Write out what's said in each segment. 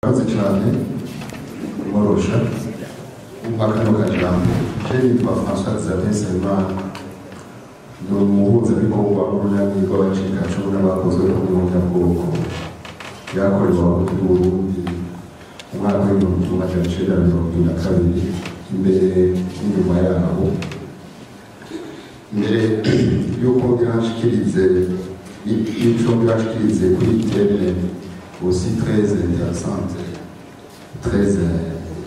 Murakoze cyane kumworosha kumpa kano kajambo. Je nitwa François Xavier Nsabimana, ndi umuhuzabikorwa w'urunani rw'abacikacumu n'abakozwe n'ubunyabwoko byakorewe Abahutu b'u Burundi mu mwaka w'1972, imbere n'inyuma yaho. Mbere y'uko ngira nshikirize ico ngira nshikirize kuri thème aussi très intéressante, très,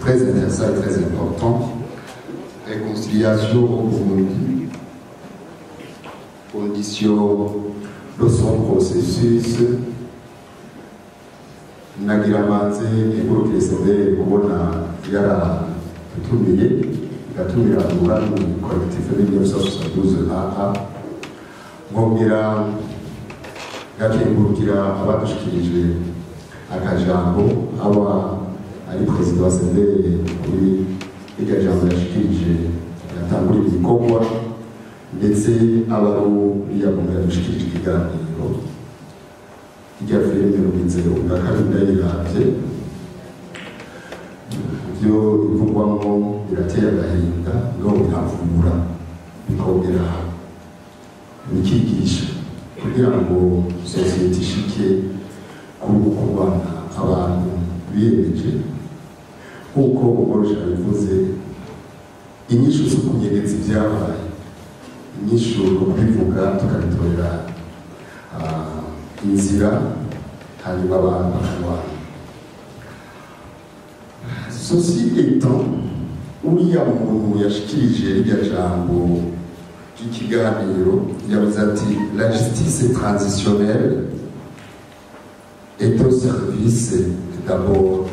très intéressant et très important, réconciliation au Burundi, conditions de son processus, nagira manze nkengurukire CVR kubona yaratumiye, igatumira urunani collectif 1972 AA, nkongera ngakengurukira abadushikirije akajambo, aba ari perezida wa CVR kuri irya jambo yashikirije yatangurira igikorwa, ndetse aba ari uriya muntu yadushikirije ikiganiro. Irya filime rugize ubwa kabiri ndayiravye, ibyo ivugwamo birateye agahinda, ngo biravura, bikongera bikigisha kugira ngo sosiyete ishike kuri uku kubana abantu biyemeje. Nk'uko umworosha bivuze, inyishu zo kunyegeza ibyabaye, inyishu ni ukubivuga tukabitorera inzira, hanyuma abantu bakarwana. Ceci étant, uriya muntu yashikirije rirya jambo ry'ikiganiro yavuze ati: "La justice transitionnelle est au service d'abord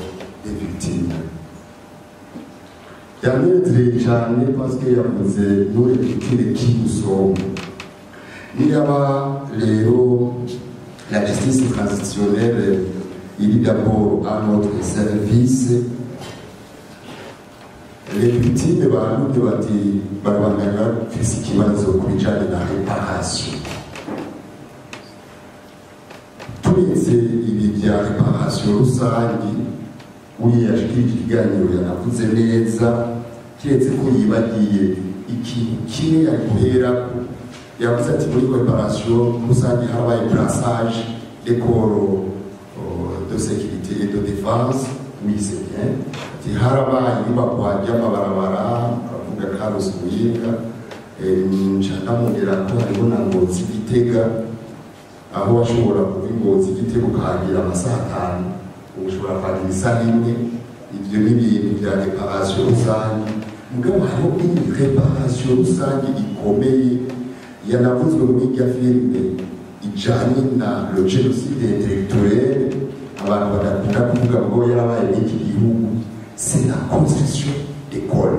des victimes." Yanezereye cyane parce que yavuze: "Nous, les victimes, qui nous sommes." Niyaba rero la justice transitionnelle iri d'abord à notre service, les victimes barumye bati barabandanya bafise ikibazo ku bijanye na réparation. Turetse ibi bya réparation rusangi, uriya yashikirije ikiganiro yanavuze neza, kiretse ko yibagiye ikintu kimwe yari guherako. Yavuze ati muri réparation rusange harabaye brassage des corps de sécurité et de défense. Oui, c'est bien. Ati harabaye iyubakwa ry'amabarabara, aravuga Karusi, Muyinga, nca ndamubwira ko hariho na Ngozi Gitega, aho washobora kuva Ingozi Gitega ukahagira amasaha 5, ubu ushobora kuhagira isaha imwe. Ibyo ni ibintu bya réparation rusange. Mugabo hariho indi réparation rusange ikomeye yanavuzwe muri irya filime, ijanye na le génocide intellectuel, abantu badakunda kuvuga ngo yarabaye muri iki gihugu, c'est la construction d'école.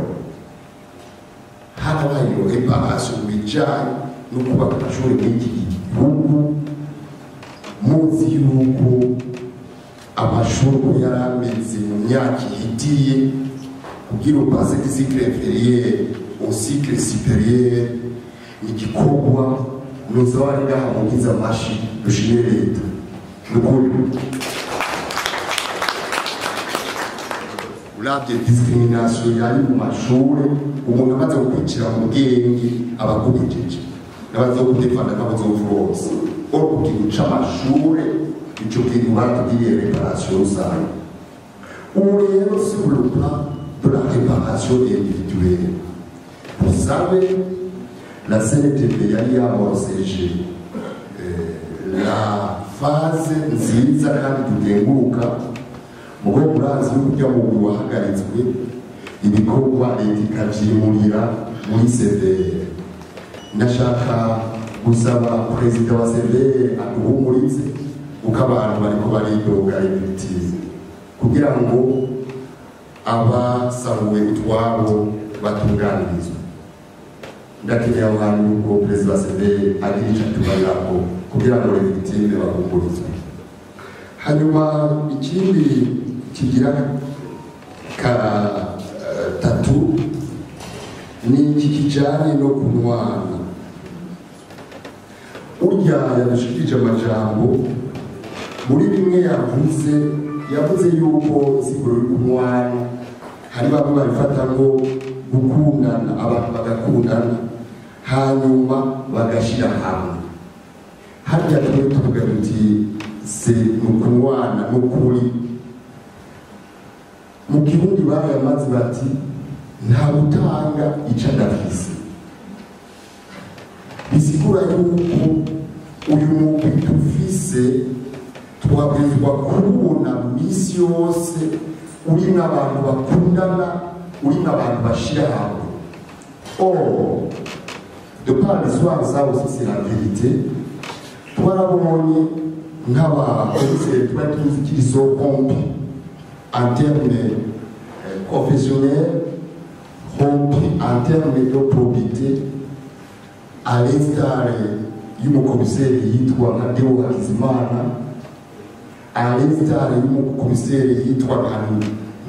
Harabaye iyo réparation mu bijanye no kubaka amashuri muri iki gihugu. Muzi yuko amashuri uko yari ameze mu myaka ihitiye, kugira upasse du cycle inférieur au cycle supérieur, igikorwa nuza wari ngaha mugize amashi dushimire leta nukuri. Uravye discrimination yari mu mashure, umuntu amaze gukwicira mu bwenge aba akubijeje, n'abazokudefanda n'abazopfa or ku kintu c'amashure, ico kintu baratubwiye, réparation rusange. Ubu rero, sur le plan de la réparation individuelle, vous savez, la CNTB yari yamoroseje la phase nziza kandi tugenguruka. Mugo murazi yuko ujya mu wahagaritswe ibikorwa, leta ikavyimurira muri CVR. Ndashaka gusaba perezida wa CVR aduhumurize, uko abantu bariko baridoga ibitizi, kugira ngo abasahuwe utwabo batunganirizwe. Ndakeneye aho hantu yuko perezida wa CVR agira ico atubarirako kugira ngo les victimes bahumurizwe. Hanyuma ikindi kigira ka tatu ni iki kijanye no kunwana. Urya yadushikirije amajambo, muri bimwe yavuze Yavuze yuko insiguro y'ukumwana hari bamwe babifata ngo gukundana, abantu bagakundana hanyuma bagashira hamwe. Harya twe tuvuga tuti se nukunwana n'ukuri. Mu Kirundi barayamaze bati nta gutanga ico adafise. Bisigura yuko uyu mugwi dufise twabwirizwa kuwubona misi yose urimwo abantu bakundana, urimwo abantu bashira hamwe. Or, de par l'histoire, ça aussi c'est la vérité, twarabonye nk'abakomiseri twari tuzi qu'ils sont rompus en termes professionnels, rompus en termes de probité, à l'instar y'umukomiseri yitwa nka Deo Hakizimana, à l'instar y'umukomiseri yitwa nka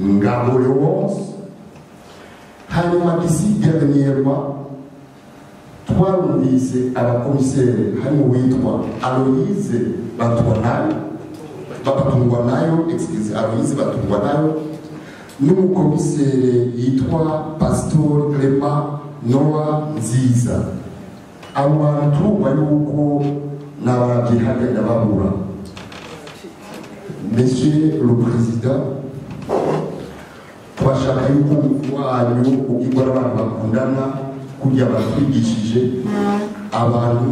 Ngabo Léonce. Hanyuma d'ici dernièrement twarumvise abakomiseri harimo uwitwa Aloise Batwanayo, Batungwanayo, excuse, Aloise Batungwanayo, n'umukomiseri yitwa Pastor Clement Noah Nziza. Abo bantu turumva yuko n'ababyihaga ndababura. Monsieur le Président, twashaka yuko wanyu ugirwa n'abantu bakundana, kurya batwigishije, abantu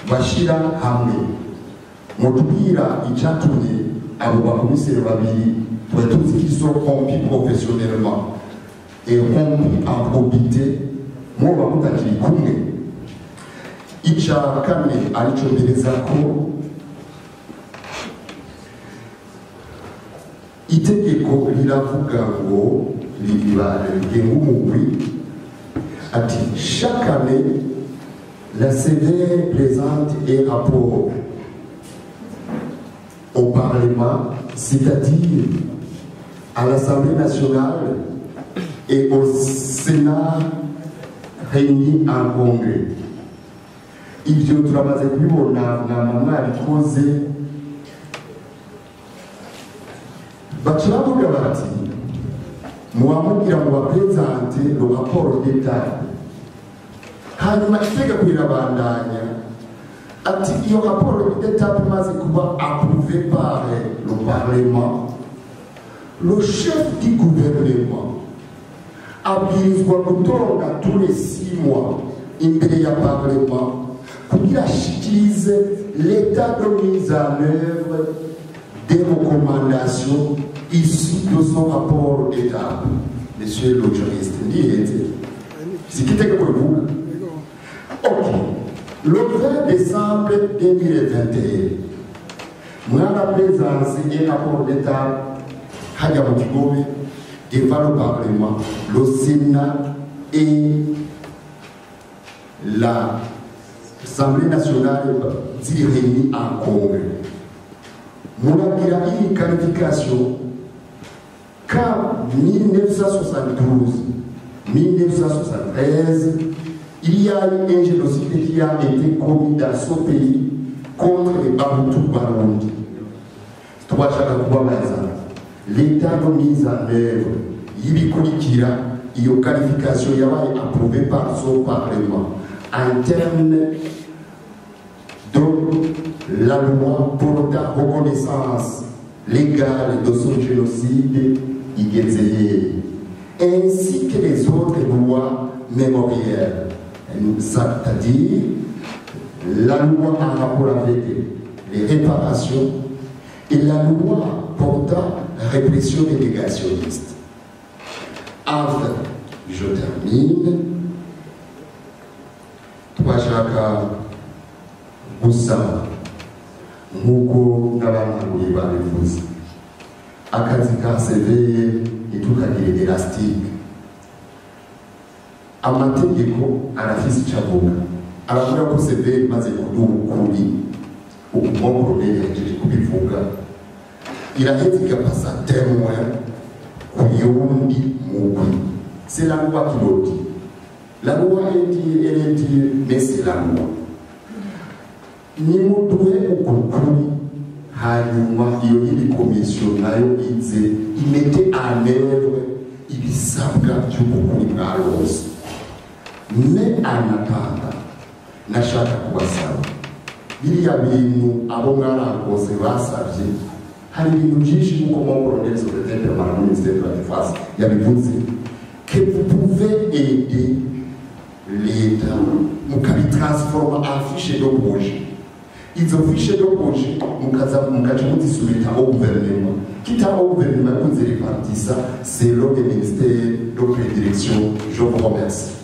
bashira hamwe. Mutubwira icatumye abo bakomiseri babiri twari tuzi qu'ils sont rompus professionnellement et rompus en probité, mwoba mutakiri kumwe. Ica kane arico mpereza ko itegeko riravuga ngo rigenga umugwi, ati chaque année la CVR présente un rapport au Parlement, c'est-à-dire à l'Assemblée nationale et au Sénat réunis en congrès. Ivyo turamaze kubibona mwama mwabikoze. Baca bavuga bati muwamubwira ngo baprésente le rapport d'étape. Hanyuma itegeko rirabandanya ati iyo rapport d'étape imaze kuba approuvé par le Parlement, le chef du gouvernement abwirizwa gutonda tous les 6 mois imbere ya Parlement kugira ashikirize l'état de mise en œuvre des recommandations issues de son rapport d'étape. Monsieur le juriste, ndihenze si itegeko rivuga. Ok, le 20 décembre 2021 mwaraprésence un rapport d'étape hajya mu Kigobe devant le Parlement, le Sénat et l'Assemblée nationale ziri réunis en congrès. Muragira iyi qualification qu'en 1972, 1973, il y a eu un génocide qui a été commis dans ce pays contre les Bahutu Barundi. Twashaka kubabaza l'état de mise en œuvre y'ibikurikira iyo qualification yabaye approuvée par son Parlement en termes de la loi portant reconnaissance légale de son génocide igeze hehe, ainsi que les autres lois mémorielles, c'est-à-dire la loi en rapport avec les réparations et la loi portant répression des négationnistes. Enfin, je termine. Twashaka gusaba nk'uko n'abantu babivuze, akazi ka CVR ntitukagire élastique. Amategeko arafise ico avuga, aravuga ko CVR imaze kuduha ukuri, ukumokuru yahejeje kubivuga, iraheza igapasa témoin ku yundi mugwi. C'est la loi qui le dit. La loi est dit, elle est dit, mais c'est la loi. Nimuduhe uko kuri, Hanyuma iyo yindi komisiyo nayo ize imette en œuvre ibisabwa by'ukuri mwarose. Mais en attendant, nashaka kubasaba biriya bintu abo mwarangose basabye. Hari ibintu byinshi, nk'uko mon colonel secrétaire permanent du ministère de la Défense yabivuze, que vous pouvez aider l'État mukabitransforma en fiche de projet. Izo fiche de projet mukaza mukaca muzisubita au gouvernement, quitte au gouvernement kuzirepartisa selon les ministères de prédilection. Je vous remercie.